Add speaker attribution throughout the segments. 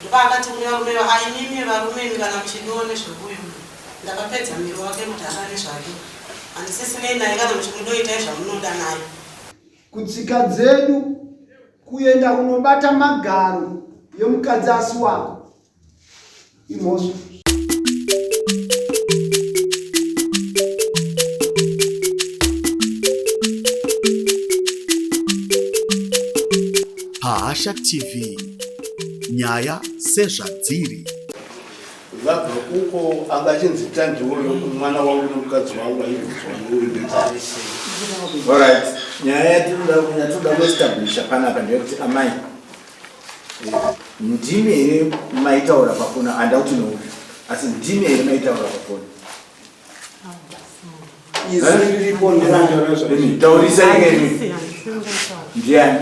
Speaker 1: Ndopaakati kune varume va Imimi varume imi kana muchidiwo nezveuyu ndakapedza miri wake mudhara nezvake handisisinei naye kana muchimudo itai zvamunoda naye.
Speaker 2: Kutsika dzedu kuenda kunobata magaro yemukadzi asi wako imhosva.
Speaker 3: Pahasha TV nyaya sezvadziri.
Speaker 4: Vabva uko anga achinzi Tandi uyo mwana wangu nemukadzi wangu aibvunzwa neuyu.
Speaker 5: Alright, nyaya yatinoda yatinoda kuestablisha panapa ndeyekuti amai ndimi here maitaura pafoni handa kuti nouyu asi ndimi here maitaura pafoni taurisai ndiani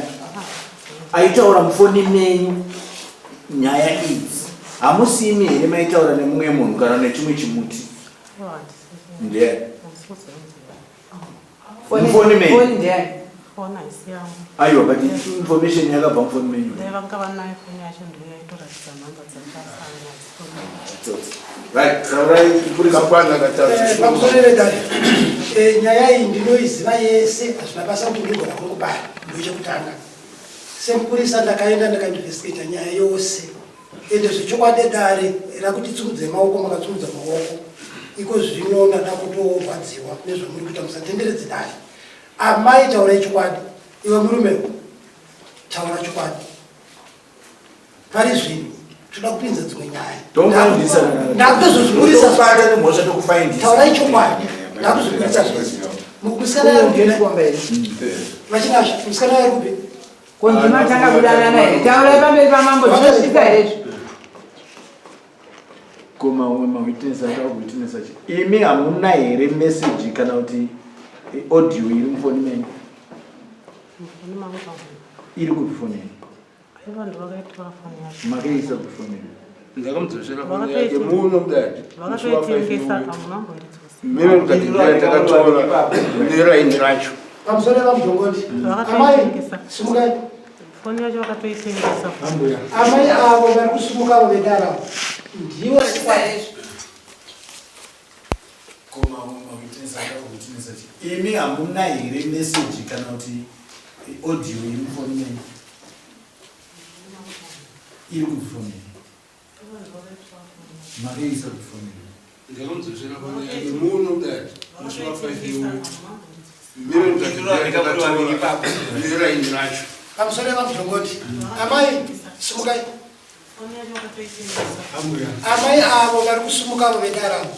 Speaker 5: aitaura mufoni menyu nyaya idzi hamusi imi here maitaura nemumwe munhu kana nechimwe chimuti ndiani Mufoni menyu.
Speaker 6: Foni ndiyani?
Speaker 1: Foni haisi yangu.
Speaker 5: Aiwa but information yakabva mufoni menyu.
Speaker 1: Dai vanga vanayo foni yacho ndiyo yaitoratidza nhamba dzandasangana nadzo.
Speaker 5: Right, taurai kupurisa.
Speaker 4: Kapanda kataura.
Speaker 2: Eh, pamusoro vedare eh, nyaya iyi ndinoiziva yese hazvina basa kuti ndinogona kungobaya ndochekutanga semupurisa ndakaenda ndakainvestigata nyaya yose Ende zvechokwadi dare rakuti tsumudze maoko makatsumudza maoko iko zvino ndada kutorwadziwa nezvamuri kuita musatenderedze dare amai taurai chokwadi iwe murume taura chokwadi pari zvino toda kupinza dzimwe nyaya ndakutozozviburisa taurai chokwadi ndakuzviburisa zvese musikana yarupi vachinasha musikana yarupi
Speaker 6: Ko ndimi matanga kudanana here? Taurai pamberi pamambo zvinosvika here izvi?
Speaker 5: Ko mamwe mawitness anoda kuwitness achi. Imi hamuna here message kana kuti eh, audio iri mufoni menyu?
Speaker 1: Mufoni mangu
Speaker 5: Iri kupi foni yenyu?
Speaker 1: Aiwa ndovakaitora foni yacho.
Speaker 5: Makaisa kupi foni yenyu?
Speaker 4: Ndakamudzosera foni yake muno mudadi.
Speaker 1: Vakatoitengesa hamuna kumbondidzosa.
Speaker 4: Mimi mudadi ndiye takatora neraini racho.
Speaker 2: Pamusoro pamudhongoti. Amai simukai.
Speaker 1: Foni yacho vakatoitengesa.
Speaker 2: Amai avo vari kusimuka avo vedara ndivo
Speaker 5: Ko mamwe mawitness anoda kuwitness achi. Imi hamuna here message kana kuti eh, audio iri mufoni menyu? Iri kupi foni yenyu? Makaisa kupi foni yenyu?
Speaker 4: Ndakamudzosera foni yake muno mudadi. Musi wa 5 iuyu. Mimi mudadi ndiye takatora neraini racho.
Speaker 2: Pamusoro pamudhongoti. Amai simukai. Amai avo vari kusimuka avo vedare avo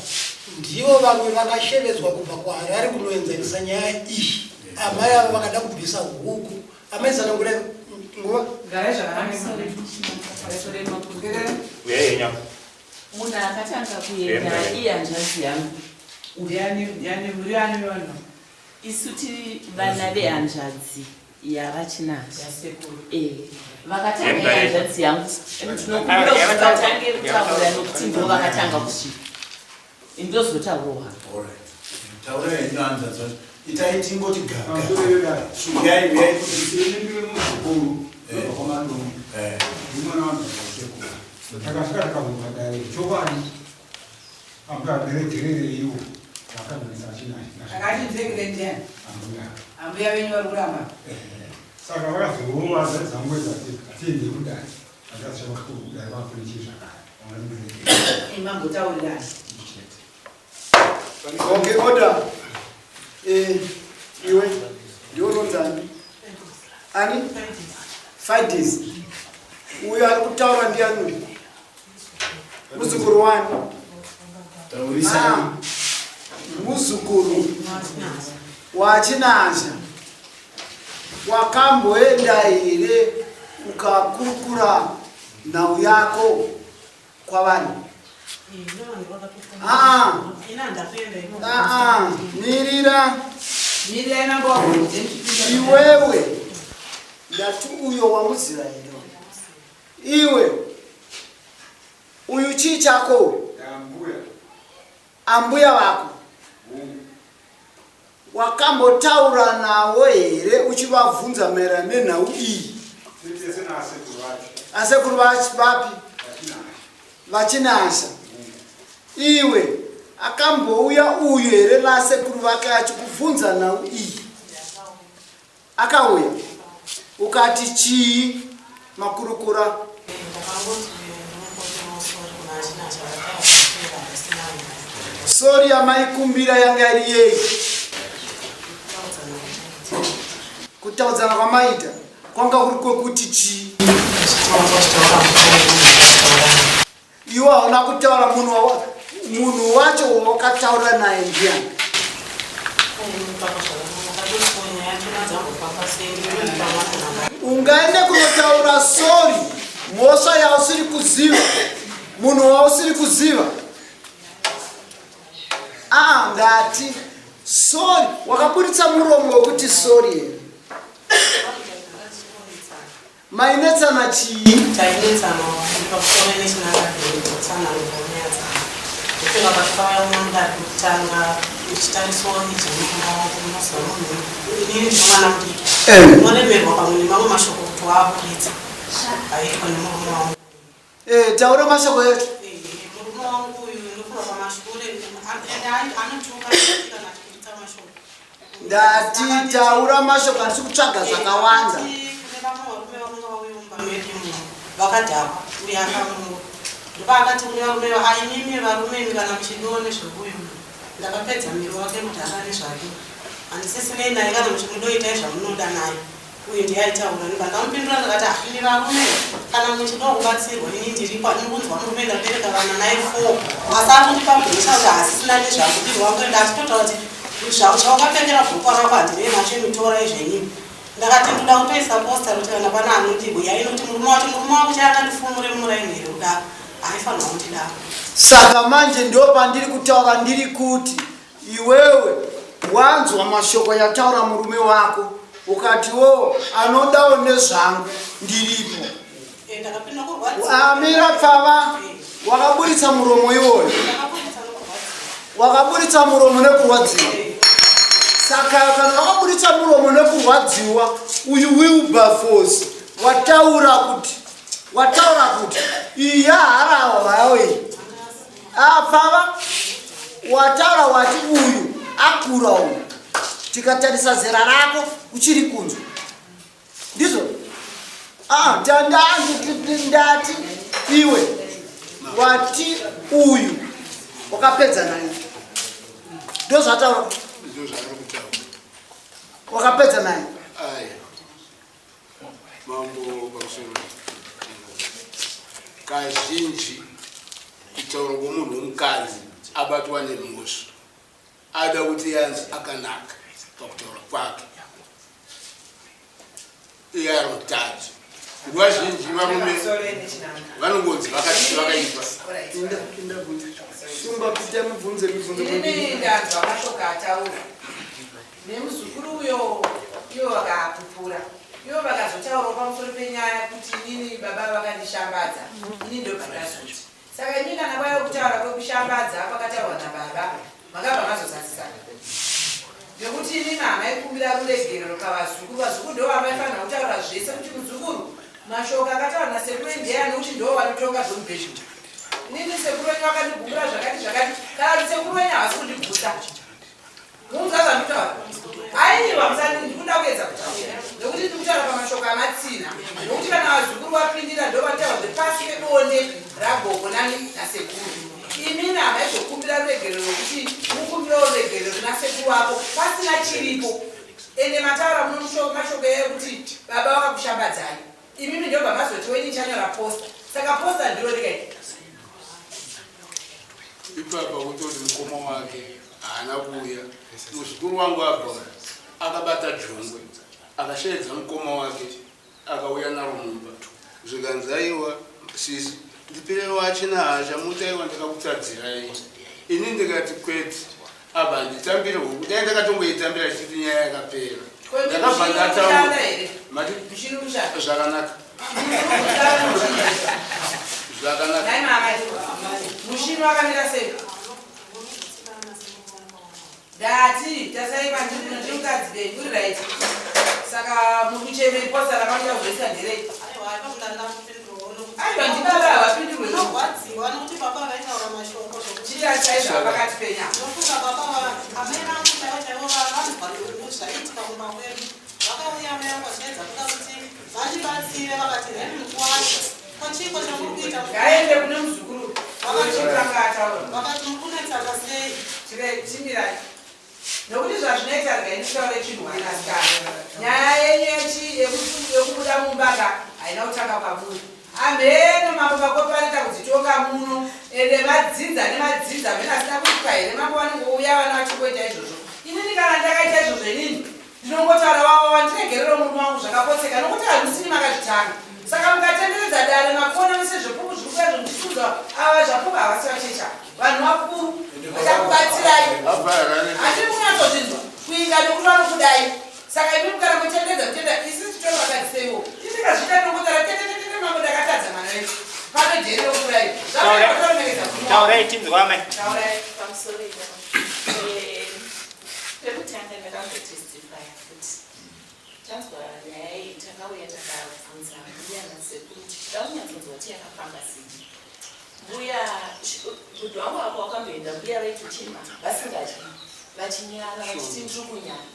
Speaker 2: ndivo vamwe vakashevedzwa kubva kuHarare kunoenzanisa nyaya iyi. Amai avo vakada kubvisa huku. Amai tsanangurai nguva.
Speaker 6: Garai zvakanaka.
Speaker 7: Munhu akatanga kuenda ihanzvadzi yangu.
Speaker 6: Ndiani ndiani muri ani vanhu?
Speaker 7: Isu tiri vana vehanzvadzi yavaChinashe.
Speaker 6: Yasekuru.
Speaker 7: Eh, vakatanga ihanzvadzi yangu. Ndinokumbira kuti vatange kutaura nokuti ndivo vakatanga kusvika. Ini ndozotaurawo hangu.
Speaker 5: Alright. Taurai henyu hanzvadzi vacho. Itai tingoti gaga. Uyai uyai kuti
Speaker 8: Ini ndiri muzukuru ndobva kwaMadongo.
Speaker 5: eh
Speaker 8: Ndimwana wangu sekuru. Takasvika takabvunza dare chokwadi ambuya ndiregerereiwo vakabvisa chinashe.
Speaker 6: Akati ndiregere ndiani?
Speaker 8: Ambuya.
Speaker 6: Ambuya venyu vari kuramba.
Speaker 8: Saka vakazorova dzangu dzatiende kudare. Vakasvika kudare vakune chii zvakare. Vangandiregere.
Speaker 6: Mambotauriranai.
Speaker 8: Chete.
Speaker 2: Okay, order. Eh, iwe ndiwe unonzani? Ani? Fidis. Uyo ari kutaura ndiani uyu? Muzukuru wani?
Speaker 5: Taurisai.
Speaker 2: Ah, muzukuru waChinasha wakamboenda here ukakurukura nhau yako kwavari? Ah, ah, mirira
Speaker 6: Mirirai mambo wabvunze.
Speaker 2: iwewe ndati uyo wamuziva here iwe uyu chii chako uyu
Speaker 8: Ambuya.
Speaker 2: ambuya vako wakambotaura nawo here uchivabvunza maererano nenhau iyi
Speaker 8: Tese naasekuru vacho.
Speaker 2: asekuru vachi vapi
Speaker 9: VaChinasha, iwe akambouya uyu here nasekuru vake achikubvunza nhau iyi? Akauya ukati chii makurukura? Sori yamaikumbira yanga iri yei? Kutaudzana kwamaita kwanga kuri kwekuti chii? Iwe hauna kutaura munhu munhu wacho wawakataura naye ndiyani? Ungaende kunotaura sori mhosva yausiri kuziva munhu wausiri kuziva aa ndati sori wakaburitsa muromo wekuti sori here Mainetsana chii?
Speaker 1: Tainetsana pamusoro nechinangatsanangura nyaya dzangu. Ndopeka pakauya umwe mudare kutanga ndichitarisawo ijemurume wangu munoziva munhu inini ndino mwana mudiki unoremerwa pamwe nemamwe mashoko kuti waaburitsa aitwa nemurume wangu.
Speaker 9: Eh, taura mashoko yacho.
Speaker 1: Murume wangu uyu ndofunga pamashure anotuka kana achiburitsa mashoko.
Speaker 9: Ndati taura mashoko handisi kutsvaga zvakawanda.
Speaker 1: Kune vamwe varume vakanga vauya mumba medu muno vakadhakwa uye akamuka. Ndopaakati kune varume aimimi varume imi kana muchidiwa nezveuyu ndakapedza miri wake mudhara nezvake. Handisisinei naye kana muchimudoitai zvamunoda naye. Uyu ndiye aitaura ndobva ndamupindura ndakati ah imi varume kana muchida kubatsirwa ini ndiripo andiri kunzwa murume ndabereka vana naye four asi akundipa mhosva kuti haasisina nezvangu ndiri wangu ende achitotaura kuti zvawakapfekera bhurukwa rako handinei nacho imitora izvenyini ndakati ndoda kutoisa posta kuti kana pana anoti huyai nokuti murume wacho murume wangu chai akandifumure muraini here kudaro haifanirwa kundidaro
Speaker 9: Saka manje ndopandiri kutaura ndiri kuti Iwewe wanzwa mashoko yataura murume wako ukatiwo anodawo nezvangu ndiripo. Amira pfava wakaburitsa muromo iwoyo. Wakaburitsa muromo nekurwadziwa. Saka kana wakaburitsa muromo nekurwadziwa uyu Wilberforce wataura kuti wataura kuti iyi yaharawa vayo iyi. Apfava wataura wati uyu akura uyu tikatarisa zera rako uchiri kunzwa ndizvo ah, ndati iwe wati uyu wakapedza naye ndozvataura wakapedza naye
Speaker 4: Mambo pamusoro kazhinji kutaura kwomunhu womukadzi abatwa nemhosva ada kuti yanzi akanaka pakutaura kwake iye ari mutadzi nguva zhinji varume vanongonzi vakati vakaipa
Speaker 9: Shumba pita mubvunze mibvunzo
Speaker 6: Inini ndanzwa mashoko ataura nemuzukuru uyo ivo vakapupura ivo vakazotaurawo pamusoro penyaya kuti inini baba vakandishambadza ini ndobva ndazoti saka imi kana kwaive kutaura kwekushambadza kwakataurwa nababa makabva mazozadzisana nekuti inini hamaikumbira ruregerero pavazukuru vazukuru ndo vamaifanira kutaura zvese kuti muzukuru mashoko akataura nasekuru endeya nekuti ndo vanotonga zvomubhezhuma inini sekuru wenyu vakandigumbura zvakati zvakati kana kuti sekuru wenyu havasi kundigutsa Munzwa zvandikutaura? Aiwa, musati ndikuda kuedza kutaura. Nekuti ndikutaura pamashoko amatsina. Nekuti kana vazukuru vapindira ndovataura zvepasi pebonde ragogo nani nasekuru. Imini hamaizokumbira ruregerero rwekuti mukumbirewo ruregerero kuna sekuru wako pasina chiripo. Ende mataura muno mashoko ekuti baba vakakushambadzai. Imimi ndobva mazoti wenyu chanyora posta. Saka posta ndiro rikaita.
Speaker 4: Ipapa kutoti mukoma wake haana kuuya. Muzukuru wangu abva akabata jongwe akasheedza mukoma wake akauya naro mumba zvikanzi aiwa sisi ndipirewo achina hasha muti aiwa ndakakutadzirai ini ndikati kwete apa handitambire huku dai ndakatongoitambira chiti nyaya yakapera ndakabva ndataura mati zvakanaka zvakanaka
Speaker 6: mushini wakamira sei ndati tasai vandimukadzi venyu uri right saka muri kuchemei posa ramakuda kuzoisa nderei aiwa ndibaba havapindurwe
Speaker 1: Unorwadziwa nokuti
Speaker 6: Zvapakati penyama.
Speaker 1: Ndofunga baba amai vangu chaivo chaivo vanzwa zvaiitika kumba kwedu. Vakauya amai vangu vachiedza kuda kuti vandibatsire vakati reni mukuwasha. Ko chiiko chamuri kuita?
Speaker 6: Ngaende kune muzukuru. Vakachitanga ataura.
Speaker 1: Vakati muri kunetsana sei?
Speaker 6: Chimirai. Nokuti zvazvinoita regai nditaure chinhu vanasikana. Nyaya yenyu yekubuda mumba ka haina kutanga kwamuri. Amheno mambo makopi vanoita kudzitonga muno ende madzinza nemadzinza amene asina kuitwa here mambo vanongouya vana vachingoita izvozvo. Inini kana ndakaita izvozvo inini ndinongotaura wavo vandiregerero murume wangu zvakapotseka nokuti hamusini makazvitanga. Saka mukatenderedza dare makona mese zvepupu zviri kuuya zvomuchisunza ava zvapupu havasi vachecha vanhu vakuru vachakubatsirai. Handiri kunyatsozvinzwa kuinga nekuti vanokudai. Saka imi mukana mutenderedza kutenda isi titori vakadzi seiwo. Tisikazviita tinongotaura tetetetete mambo ndakatadza mwana wedu. Pano jeri rokurai. Zvakaremekedza murume wangu.
Speaker 10: Taurai tinzwa amai.
Speaker 6: Taurai.
Speaker 7: Pamusoro ipapo. Pekutanga ndakambotestifya futi. Tanzwa nyaya iyi takauya takabvunza mbuya nasekuru kuti tida kunyatsonzwa kuti yakafamba sei. Mbuya bhudhi wangu apo wakamboenda mbuya vaitochema vasingadyi vachinyara vachiti ndiri kunyara.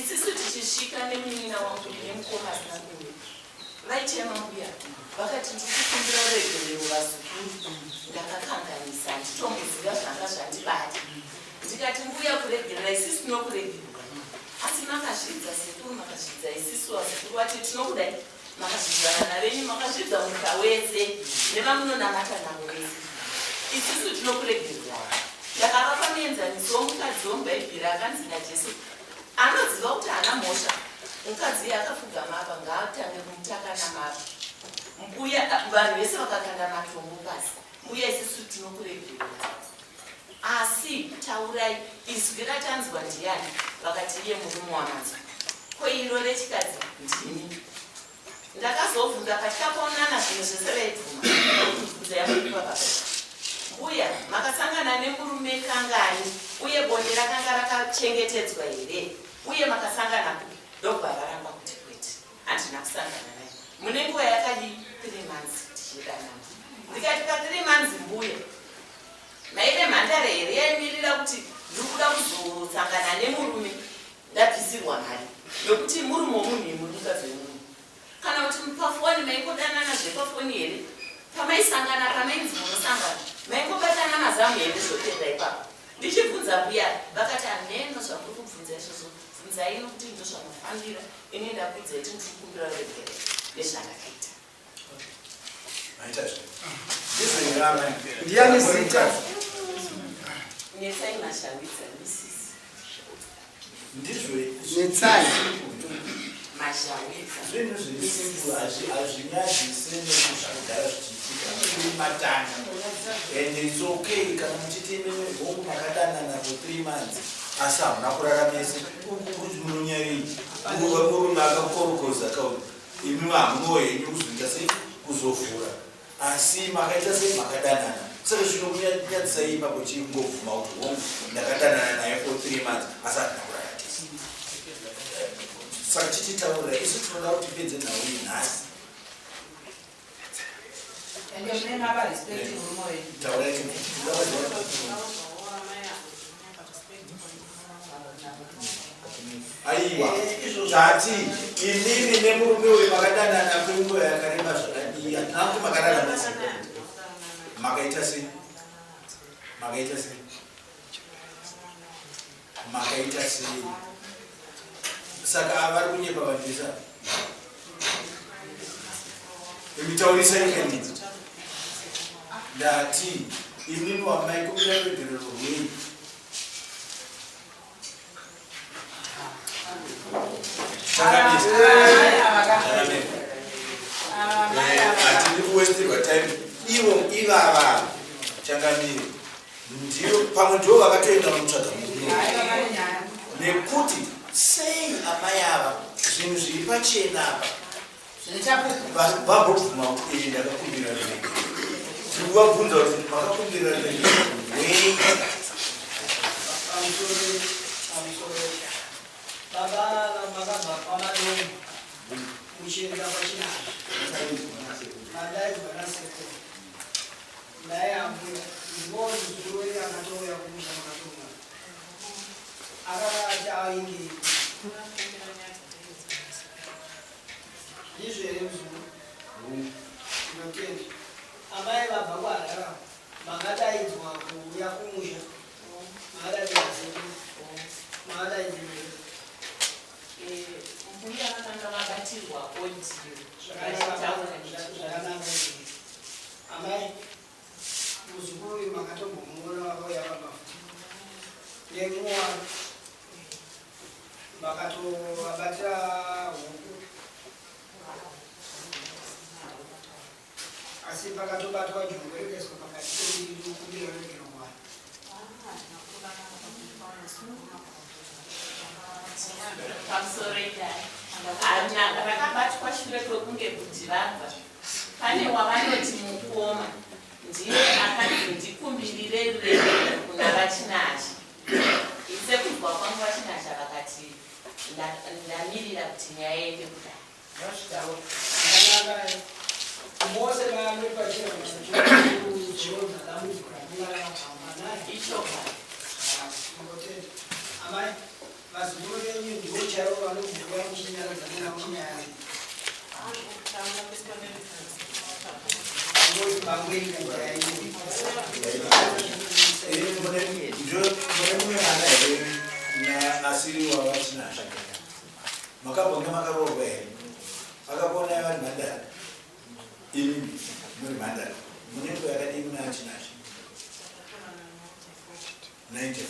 Speaker 7: Isisu tichisvika nemunin'ina wangu nemukoma asina kuuya vaichema mbuya vakati ndiri kukumbira ruregerero vazukuru ndakakanganisa handitomboziva zvanga zvandibata. Ndikati mbuya kuregerera isisu tinokuregerera asi makazvidza sekuru makazvidza isisu vazukuru vacho tinokudai makazvidza vana venyu makazvidza munyika wese nevamunonamata navo vese isisu tinokuregererai. Ndakavapa muenzaniso womukadzi womubhaibheri akanzi naJesu anoziva kuti haana mhosva mukadzi iye akapfugama apa ngaatange kumutaka namabwe. Mbuya vanhu vese vakakanda matombo pasi mbuya isisu tinokuregererai. Asi taurai izwi ratanzwa ndiani vakati iye murume wamanzwa ko iro rechikadzi ndini. Ndakazobvunza patikakonana zvinhu zvese vaibvuma ndokubvunza yamuripa baba mbuya makasangana nemurume kangani uye bonde rakanga rakachengetedzwa here uye makasangana kupi ndokubva varamba kuti kwete handina kusangana naye mune nguva yakadii 3 months tichidanana ndikati pa 3 months mbuya Maive mhandara here yaimirira kuti ndiri kuda kuzosangana nemurume ndabvisirwa mari nokuti murume womunhu imwi mukadzi wemurume kana kuti pafoni maingodanana zvepafoni here pamaisangana pamainzi munosangana maingobatana mazamu here zvopera ipapo ndichibvunza mbuya vakati hameno zvamuri kubvunza izvozvo bvunzai nokuti ndozvamafambira ini ndakuudzai kuti ndiri kukumbira ruregerero nezvandakaita.
Speaker 9: Ndiani zita?
Speaker 7: Netsai Mashawidza Mrs.
Speaker 5: Ndizvo
Speaker 9: Netsai
Speaker 7: Mashawidza.
Speaker 5: Zvinhu zviri simple hazvinyadzise nekuzvakugara zvichiitika kuri matanga and it's okay kana muchiti imimi hongu makadanana for 3 months asi hamuna kurara mese uku kuti munonyarei murume akakorokoza kauri Imi hamuno henyu kuzoita sei kuzovhura asi makaita sei makadanana saka zvinokunyadzisai ipapo chii kungobvuma kuti hongu ndakadanana naye for 3 months asi handina kurara tese saka chititaurira isu tinoda kuti pedze nhau iyi nhasi.
Speaker 6: Ende mune mapa respect murume wenyu.
Speaker 5: Taurai Aiwa, tati imimi nemurume uyu makadanana kwenguva yakareba zvakadii? Hatina kuti makararama sei? Makaita sei? Makaita sei? Makaita sei? Saka ava vari kunyepa vanhu vese ava. Imi taurisai kani. Ndati imimi wamai kumbira ruregerero rwei? Hatidi kuwestirwa time ivo ivava changamire ndiyo pamwe ndivo vakatoenda kunotsvaga murume nekuti sei amai ava zvinhu zviri pachena apa vambobvuma kuti eh, ndakakumbira ruregerero tiri kuvabvunza kuti makakumbira ruregerero rwei
Speaker 11: Baba makabva kwaMadomo muchienda kwaChinazve madaidzwa nasekuru naye ambuya ndivo muzukuru wenyu akatouya. vavingei. Ndizvo here muzukuru? Ndinotenda. Amai vabva kuHarare ava makadaidzwa kuuya kumusha. Makadaidzwa sekuru. Makadaidzwa here?
Speaker 7: Eh, mbuya vakanga vabatirwa audio vachitaura nechirungu.
Speaker 11: Zvakanaka izvi. Amai, muzukuru uyu makatombomuona vakauya pamafuta. Nemuwa makatovabatira huku. Asi pakatobatwa jongwe rikaiswa pakati pemuviri kukumbira ruregerero Mwari.
Speaker 7: Pamusoro idai. Hana rakabatwa shure kwekunge bhudhi vabva. Pane wavanoti mukoma ndiye akanzi ndikumbirire ruregerero kuna VaChinashe. Sekunzwa kwangu VaChinashe vakati ndamirira kuti nyaya iende kudare.
Speaker 11: Zvakanaka. Mose muri pachena kuchironza dambudziko ramungaramba naye.
Speaker 7: Ichokwadi.
Speaker 11: Ndinotenda. Amai, vazukuru venyu ndivo chaivo vanombouya muchinyaradzana navo nyaya iyi. Vangoti pamwe nyaya iyi.
Speaker 5: Mune mumwe mwana here asiri wavaChinashe? Makambonge makaroorwa here? Akakuonai vari mhandara, imimi muri mhandara, mune nguva yakadii muna Chinashe? 94.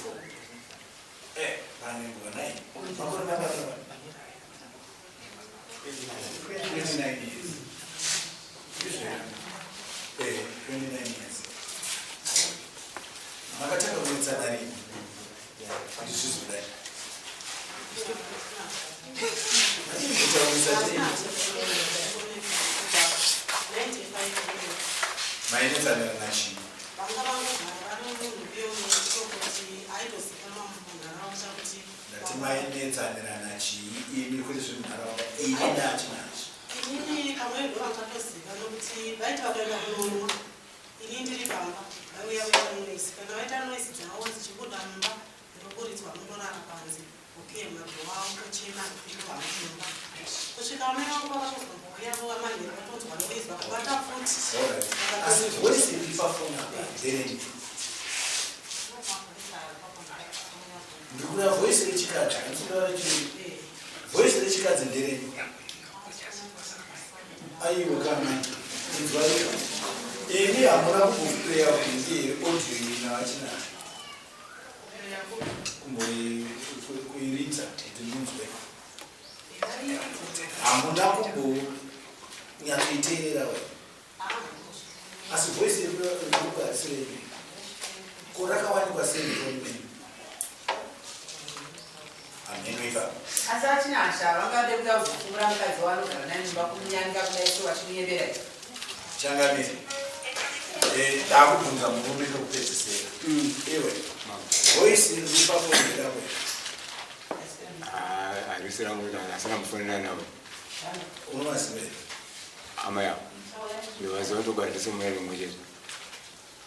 Speaker 5: Eh, pane nguva nai. Makore mangani? 29 years. Ndizvo here? Eh, 29 years. Makatanga kunetsana rini? Kuti zvizodai. Kutaurisa chii? Mainetsanira nachii?
Speaker 1: Vanga vangogara vari munhu uye kuti aitozikanwa munharaunda kuti
Speaker 5: Ndati mainetsanira nachii imi kwete zvemunharaunda ini naChinashe.
Speaker 1: Inini pamwe ndo vangatoziva nokuti vaiti vakaenda kunonwa ini ndiri pamba vaiuya voita noise. Kana vaita noise dzavo dzichibuda mumba ndoburidzwa mundorara panze okay madho avo tochema ndobva mumba kusvika amai vangu vakatozombouya vova manheru vatonzwa noise vakabata futi.
Speaker 5: Alright. Asi voice iri pafoni apa nderenyu. Ndiri kuda voice rechikadzi, handisi kuda rechirume. Voice rechikadzi nderenyu. Aiwa kana inzwa rega. Ini hamuna kumboplaya kuti ndiye audio iyi naVaChinashe. Kumboiridza kuti munzwe. Hamuna kumbonyatsoiteerera we. Asi voice iri kuda harisi renyu. Ko rakawanikwa sei mufoni menyu? Hameno ipapo.
Speaker 6: Asi aChinashe vangade kuda kuzopfuura mukadzi waanogara naye mumba kumunyanga kudai so vachimunyebera here?
Speaker 5: Changamire, eh, ndakubvunza murume kekupedzisira. Iwe, voice iri pafoni nderako here?
Speaker 8: Harisi rangu kana asina mufonera navo.
Speaker 5: Unovaziva here?
Speaker 8: Amai avo ndivaziva, togara tese mumwe rimwe chete.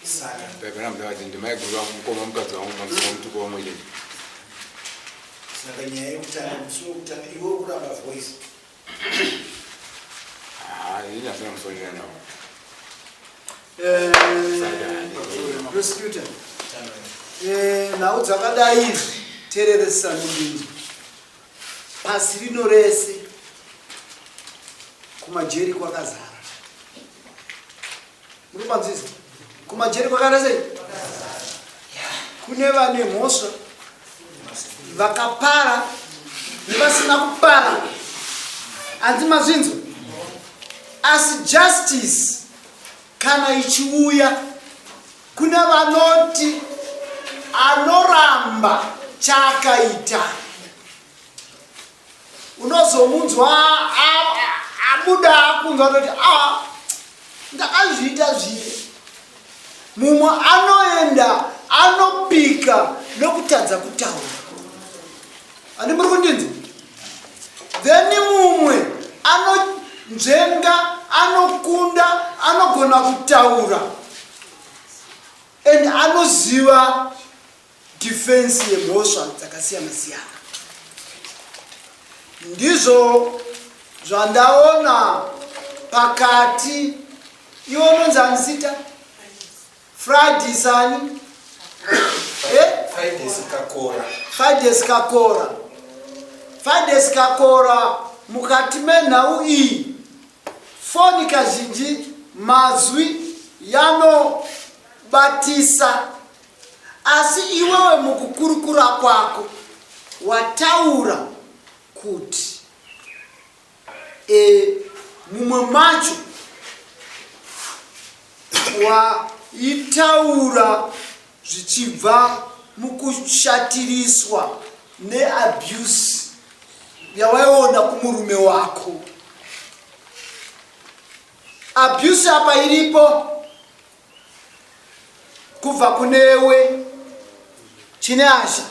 Speaker 5: Saka
Speaker 8: Paipana mudavadzi ndimaiguru vangu mukoma mukadzi wangu mamutuko mutuko wamwe chete.
Speaker 5: Saka nyaya yekutanga musi wekutanga iwe uri kuramba voice.
Speaker 8: Ini asina mufonera navo.
Speaker 9: Prosecutor, nhau dzakadai izvi teereresa mubinzo pasi rino rese kumajeri kwakazara. Muri kupanzwisa? Kumajeri kwakaita sei? Kune vane mhosva vakapara nevasina kupara, hanzi mazvinzwa? Asi justice kana ichiuya kune vanoti anoramba chaakaita, unozomunzwa abuda akunzwa anoti a ndakazviita zviye. Mumwe anoenda anopika nokutadza kutaura, handi muri kundinzwa? Then mumwe anonzvenga, anokunda, anogona kutaura and anoziva defense yemhosva dzakasiyana siyana. Ndizvo zvandaona pakati. Iwe unonzi ani zita? Friday ani? Eh?
Speaker 5: Fridays Kakora.
Speaker 9: Fridays Kakora. Fridays Kakora mukati menhau iyi foni kazhinji mazwi yanobatisa asi iwewe mukukurukura kwako wataura kuti e, mumwe macho waitaura zvichibva mukushatiriswa neabuse yawaiona kumurume wako. Abuse apa iripo kubva kunewe chine asha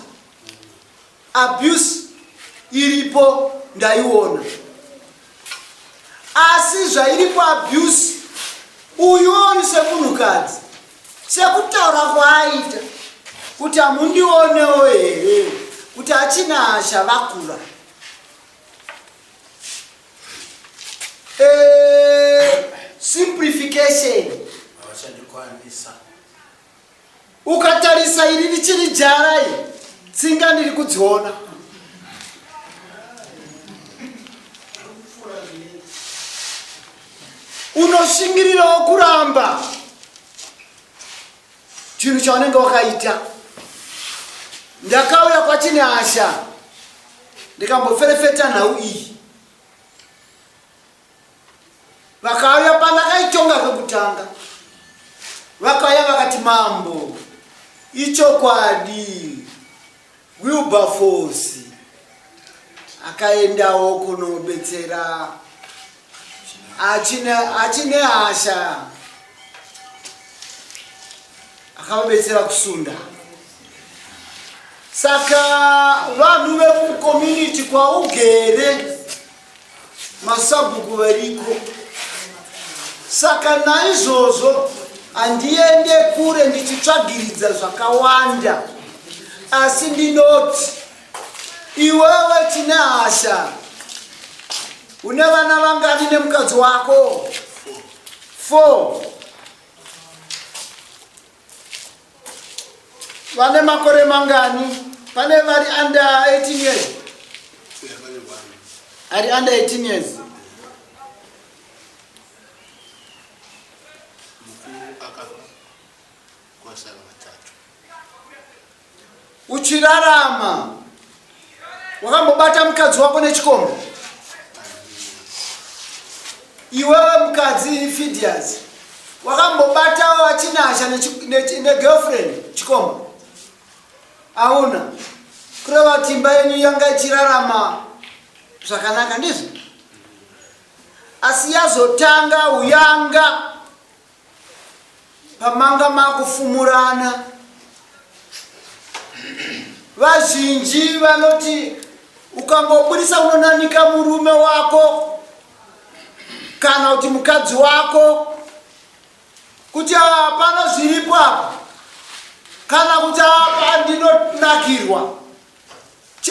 Speaker 9: Abuse iripo ndaiona asi zvairipo abuse uyuoni semunhukadzi sekutaura kwaaita kuti hamundionewo here kuti achina hasha vakura eh, simplification Ukatarisa iri richiri jara iri, tsinga ndiri kudziona. Unoshingirirawo kuramba chinhu chaunenge wakaita. Ndakauya kwaChinehasha ndikamboferefeta nhau iyi. Vakauya pandakaitonga kekutanga, vakauya vakati, Mambo, ichokwadi Wilberforce akaendawo kunobetsera achine, achine hasha akavabetsera kusunda. Saka vanhu vemucommunity kwaugere masabhuku variko saka naizvozvo handiende kure ndichitsvagiridza zvakawanda asi ndinoti iwewe tine hasha une vana vangani nemukadzi wako four Vane makore mangani? Pane vari under 18 years? Ari under 18 years. Uchirarama wakambobata mukadzi wako nechikomba? Iwewe mukadzi Fidias wakambobatawo achinasha negirlfriend chikomba? Hauna. Kureva kuti imba yenyu yanga ichirarama zvakanaka ndizvo? Asi yazotanga uyanga pamanga makufumurana vazhinji vanoti ukangobudisa unonanika murume wako kana kuti mukadzi wako kuti hapana zviripo apa kana kuti apa ndinonakirwa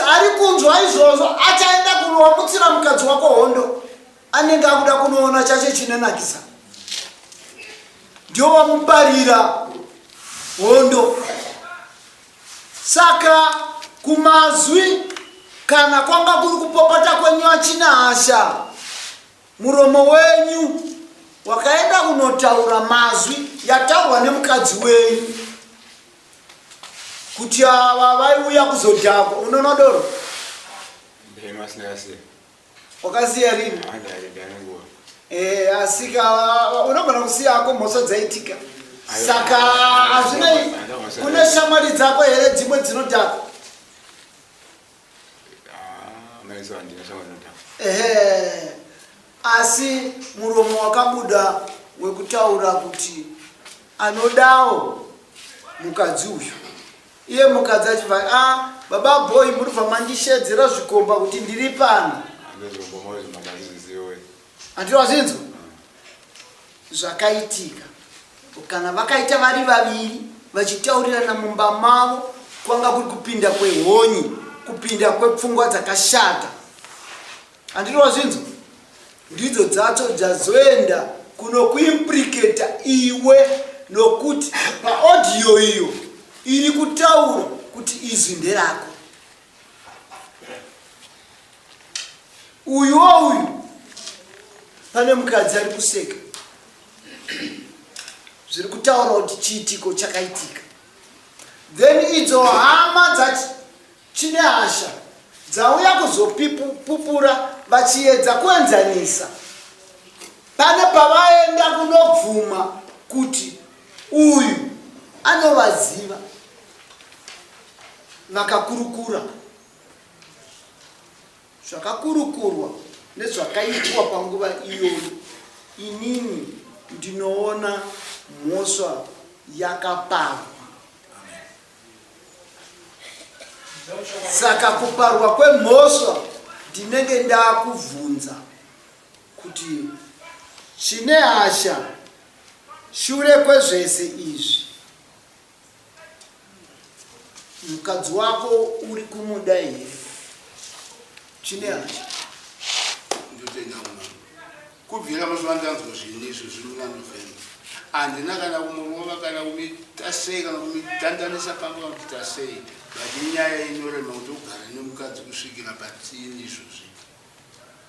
Speaker 9: ari kunzwa izvozvo achaenda kunowamutsira mukadzi wako hondo anenge akuda kunoona chacho chinonakisa ndio wamuparira hondo saka kumazwi kana kwanga kuri kupopota kwenyu achina hasha muromo wenyu wakaenda kunotaura mazwi yataurwa nemukadzi wenyu kuti ava vaiuya kuzodhakwa unoona doro Wakasiya rini? Eh, asika unogona kusiya hako mhosva dzaitika. Saka hazvinei kune shamwari dzako here dzimwe dzinodhaka? Ehe. Asi muromo wakabuda wekutaura kuti anodawo mukadzi uyu. Iye mukadzi achibva a ah, baba boy muribva mandishedzera zvikomba kuti ndiri pano. Handiti wazvinzwa zvakaitika kana vakaita vari vaviri vachitaurirana mumba mavo kwanga kuri kupinda kwehonyi kupinda kwepfungwa dzakashata. Handiti wazvinzwa? Ndidzo dzacho dzazoenda kunokuimplicata iwe nokuti paaudio iyo iri kutaura kuti izwi nderako. Uyuwo uyu pane mukadzi ari kuseka zviri kutaura kuti chiitiko chakaitika. Then idzo hama dzaChinehasha dzauya kuzopupura vachiedza kuenzanisa pane pavaenda kunobvuma kuti uyu anovaziva vakakurukura Zvakakurukurwa nezvakaitwa panguva iyoyo, inini ndinoona mhosva yakaparwa. Saka kuparwa kwemhosva ndinenge ndakubvunza kuti chine hasha shure kwezvese izvi Mukadzi wako uri kumuda here? Chine hasha.
Speaker 4: Ndotenda mama. Kubvira musi wandanzwa zvinhu izvo zviri muna November. Handina kana kumurova kana kumita sei kana kumutandanisa pamba kana kuita sei. But inyaya inorema kuti ugare nemukadzi kusvikira patini izvozvi.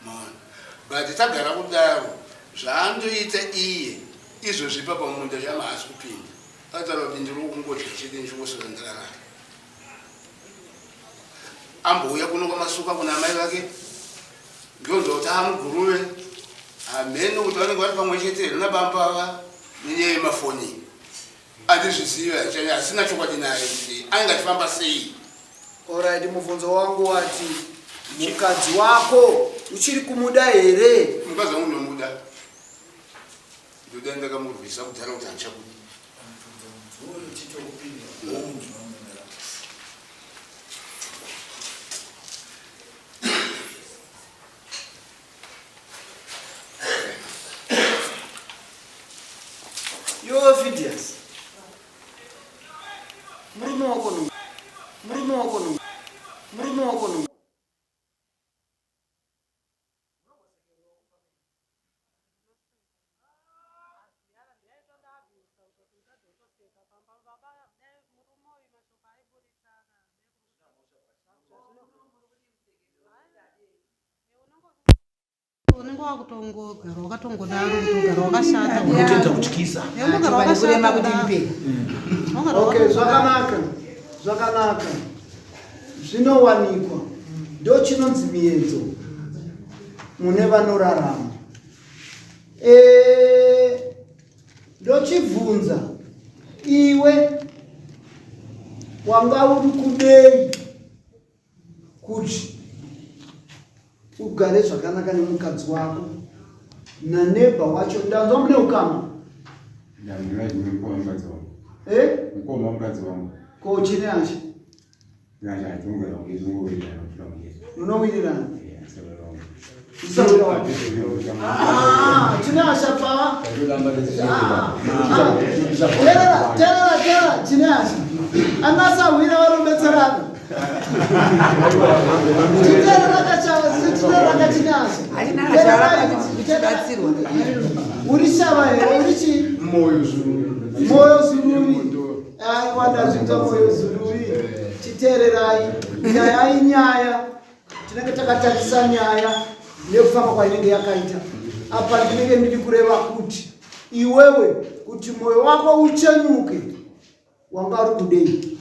Speaker 4: Maona? But tagara kudaro zvaandoita iye izvozvi ipapa mumunda chama haasi kupinda. Akataura kuti ndiri kungodya chete ndichingoswera ndakarara. Ambouya kuno kwamasuka kuna amai vake ndonzwa kuti amuguruve hameno kuti vanenge vari pamwe chete here nabamba ava nenyaya yemafoni andizvizive hasina chokwadi naye kuti anenge achifamba sei.
Speaker 9: Alright, mubvunzo wangu wati mukadzi wako uchiri kumuda here?
Speaker 4: Mukadzi wangu ndomuda. Ndoda ndakamurwisa kudhara kuti handichakudi.
Speaker 9: Yo Fidias. Murume wako no. Murume wako no. Murume wako no.
Speaker 1: Unenge wakutongogara wakatongodaro kutogara wakashata.
Speaker 5: Unotoita kutyisa.
Speaker 1: Unogara wakashata
Speaker 6: kuti mpe.
Speaker 9: Okay, zvakanaka. Zvakanaka. Zvinowanikwa. Ndochinonzi miedzo mune vanorarama. Eh, ndochibvunza iwe wanga uri kudei kuti ugare zvakanaka nemukadzi wako nanebha wacho ndanzwa mune ukama eh? ko chine ashe munowirirana ah, chine asha pava terera terera terera chine asha anasahwira varobetserana Uri shava here uri chii?
Speaker 4: Moyo zuruvi.
Speaker 9: Moyo zuruvi. Aiwa ndazvinzwa moyo zuruvi. Chiteererai. Nyaya inyaya. Tinenge takatarisa nyaya nekufamba kwainenge yakaita. Apa ndinenge ndiri kureva kuti iwewe kuti moyo wako uchenuke wanga uri kudei?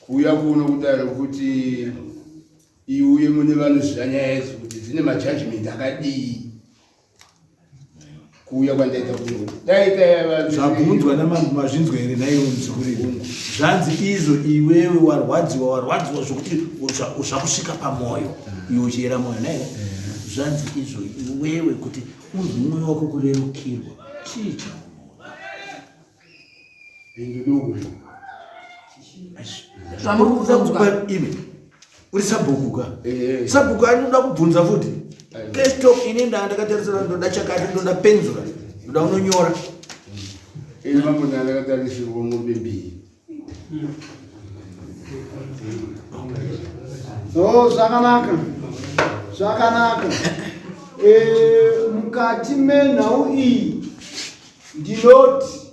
Speaker 4: Kuuya kuno kudaro kuti iuye mune vanoziva nyaya idzi kuti dzine majudgment akadii kuuya kwandaita kuno dai
Speaker 5: zvabvunzwa namambo mazvinzwa here naiwe muzukuru zvanzi izvo iwewe warwadziwa warwadziwa zvokuti zvakusvika pamwoyo iwe uchiyera mwoyo naiwe zvanzi izvo iwewe kuti unzwe mwoyo wako kurerukirwa chii chaunoda
Speaker 6: Zvamuri
Speaker 5: imi uri sabhuku ka eh. sabhuku anoda kubvunza futi kesto ini ndaa ndakatarisira ndoda chakati ndoda penzura ndoda unonyora
Speaker 4: ini mambo ndaa ndakatarisirwa mombe mbiri
Speaker 9: o oh, zvakanaka. Zvakanaka. E, mukati menhau iyi ndinoti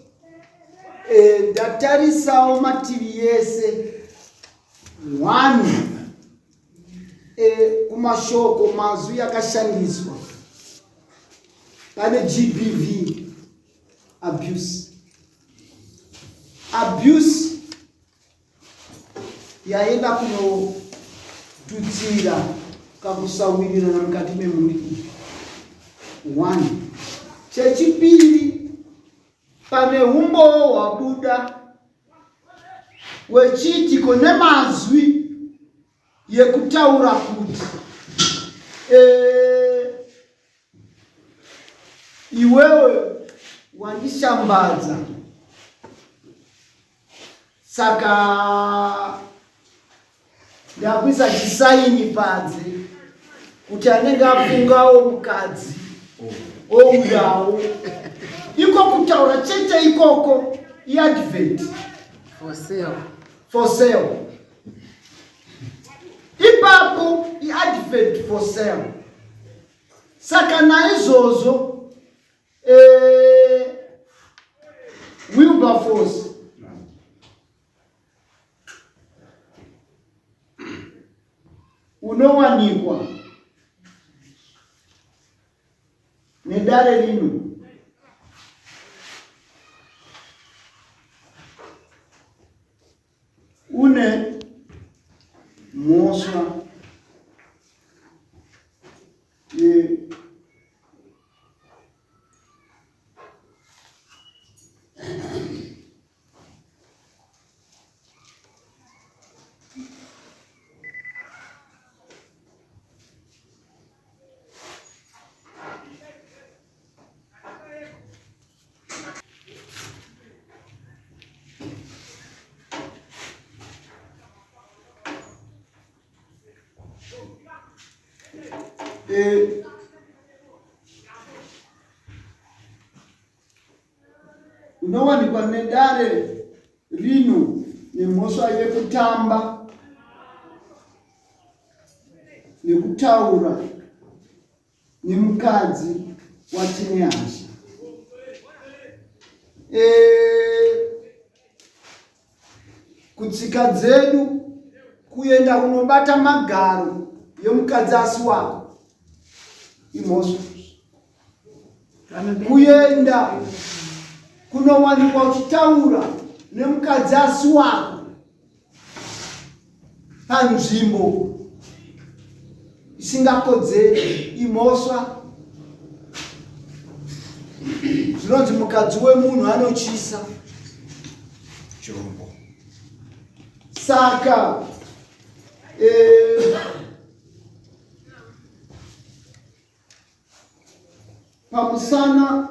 Speaker 9: e, ndatarisawo mativi yese one e, kumashoko mazwi yakashandiswa pane gbv abuse abuse yaenda kunotutsira kakusawirirana mukati memhuri iyi one chechipiri pane umbowo hwabuda wechiitiko nemazwi yekutaura kuti e, iwewe wandishambadza saka ndakuisa chisaini panze kuti anenge afungawo mukadzi ouyawo iko kutaura chete ikoko iadvert
Speaker 6: for sale
Speaker 9: for sale ipapo iadvert for sale saka naizvozvo eh, Wilberforce unowanikwa nedare rino une mhosva ye Eh, unowanikwa nedare rino nemhosva yekutamba nekutaura nemukadzi waTinehasha. E, kutsika dzedu kuenda kunobata magaro yemukadzi asi wako imhosva. Kuenda kunowanikwa uchitaura nemukadzi asi wako panzvimbo isingakodzeri imhosva zvinonzi mukadzi wemunhu anochisa
Speaker 8: chirombo
Speaker 9: saka eh, pamusana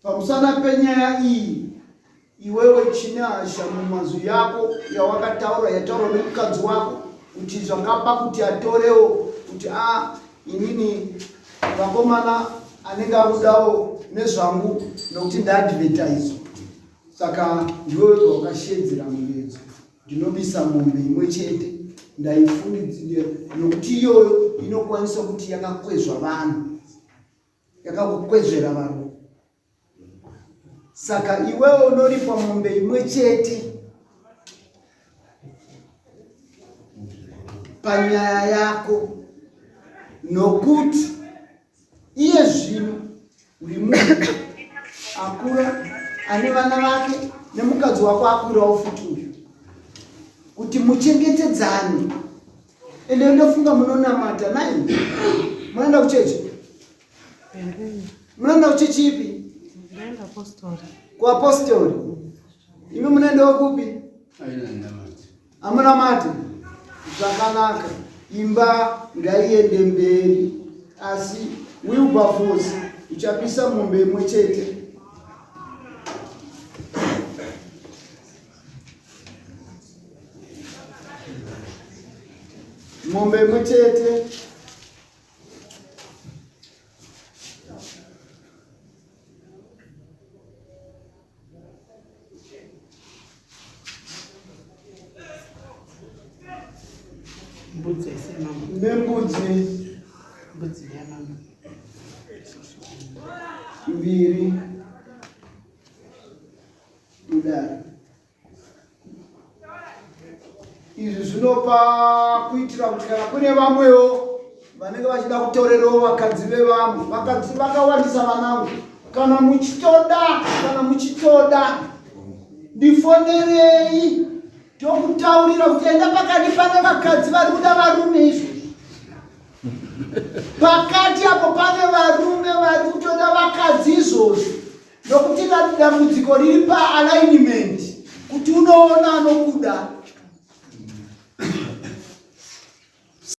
Speaker 9: Pamusana penyaya iyi iwewe Chinehasha mumazwi yako yawakataura yataurwa nemukadzi wako kuti zvakapa kuti atorewo kuti a ah, inini vakomana anenge akudawo nezvangu nokuti ndaadvertiswa saka ndiwe wega wakashedzera muyedzo ndinobisa mombe imwe chete ndaifungidzira nokuti iyoyo inokwanisa kuti yakakwezva vanhu yakakukwezvera vanhu saka iwewe unoripwa mombe imwe chete panyaya yako nokuti iye zvino uri munhu akura ane vana vake nemukadzi wako akurawo futi uyu kuti muchengetedzane ende ndofunga munonamata nai munoenda kuchechi munoenda kuchechi ipi kuapostori imi munoendawo kupi Amunamati zvakanaka, imba ngaiende mberi, asi Wilberforce uchapisa mombe imwe chete. Mombe imwe chete.
Speaker 1: Mbudzi ese mambo.
Speaker 9: Nembudzi.
Speaker 1: Mbudzi yamambo.
Speaker 9: Mbiri. Mudare. Izvi zvinopa kuitira kuti kana kune vamwewo vanenge vachida kutorerawo vakadzi vevamwe, vakadzi vakawandisa vanangu, kana muchitoda, kana muchitoda ndifonerei tokutaurira kuti enda pakati pane vakadzi vari kuda varume izvozvo. Pakati apo pane varume vari kutoda vakadzi izvozvo. Nokuti dambudziko riri paalignment kuti unoona anokuda.